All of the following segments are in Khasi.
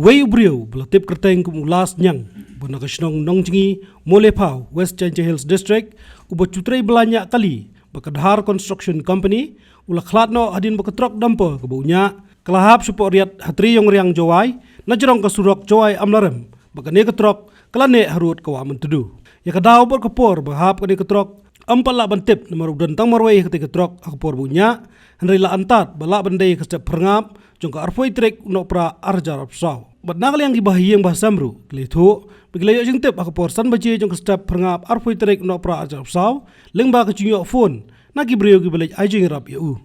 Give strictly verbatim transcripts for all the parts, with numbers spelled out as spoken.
Wei u briew ba la tip kyrteng kum u Las Nyang, ba na ka shnong Nongjngi, Mawlephaw, West Jaintia Hills District, uba ju trei bla ñiah kali bad ka Dhar Construction Company, u la khlad noh hadien ba ka trok dumper kaba u ñiah ka la hap shapoh riat ha Triangle Jowai, na jrong ka surok Jowai Amlarem, bad kane ka trok ka la neh harud ka Wah Myntdu. Ïa ka daw bad ka por ba hap kane ka trok ym pat lah ban tip, namar u don tang marwei ha katei ka trok ha ka por ba u ñiah, hynrei la antad ba lah ban dei ka step phyrngap jong ka arphew tarik u Nohprah arhajar arphew saw. Bad na ka liang kiba ha ïing ba ha sem ruh ki la ïathuh ba ki la ïoh jingtip ha ka por san baje jong ka step phyrngap arphew tarik u Nohprah arhajar arphew saw, lyngba ka jingïoh phone na ki briew kiba leit ai jingïarap ïa u.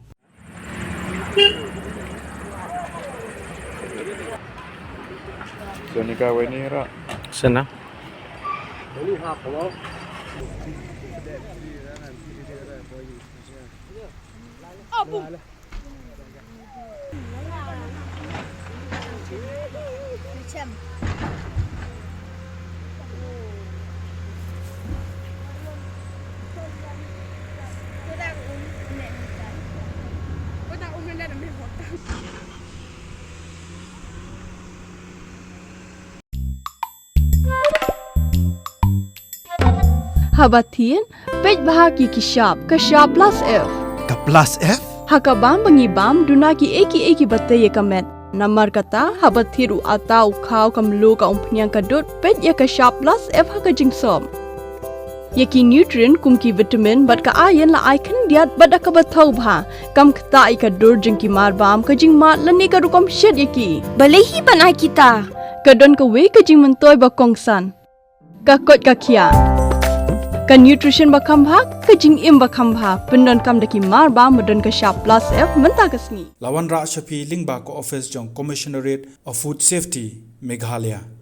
Sonika weni ra. Sana. Haba thied, peit bha ki ki shap, ka shap plus F. Ka plus F? Ha ka bam ba ngi bam, duna kiei kiei kiba tei ïa ka met. Namar kata, haba thied u atta, u khaw, ka mluh, ka umphniang, ka dud, peit ïa ka shap plus F ha ka jingsop. Ïa ki nutrient kum ki vitamin bad ka iron la ai khyndiat bad da kaba thaw bha. Kam ktah ïa ka dur jong ki mar bam, ka jingmad lane ka rukom shet ïa ki. Balei hi ban ai kita? Ka don kawei ka jingmyntoi ba kongsan. Ka koit ka khiah. Ka nutrition ba kham bha, ka jingim ba kham bha. Pyndonkam da ki mar bam ba don ka shap plus F mynta ka sngi. La wanrah sha phi lyngba ka office jong Commissionerate of Food Safety, Meghalaya.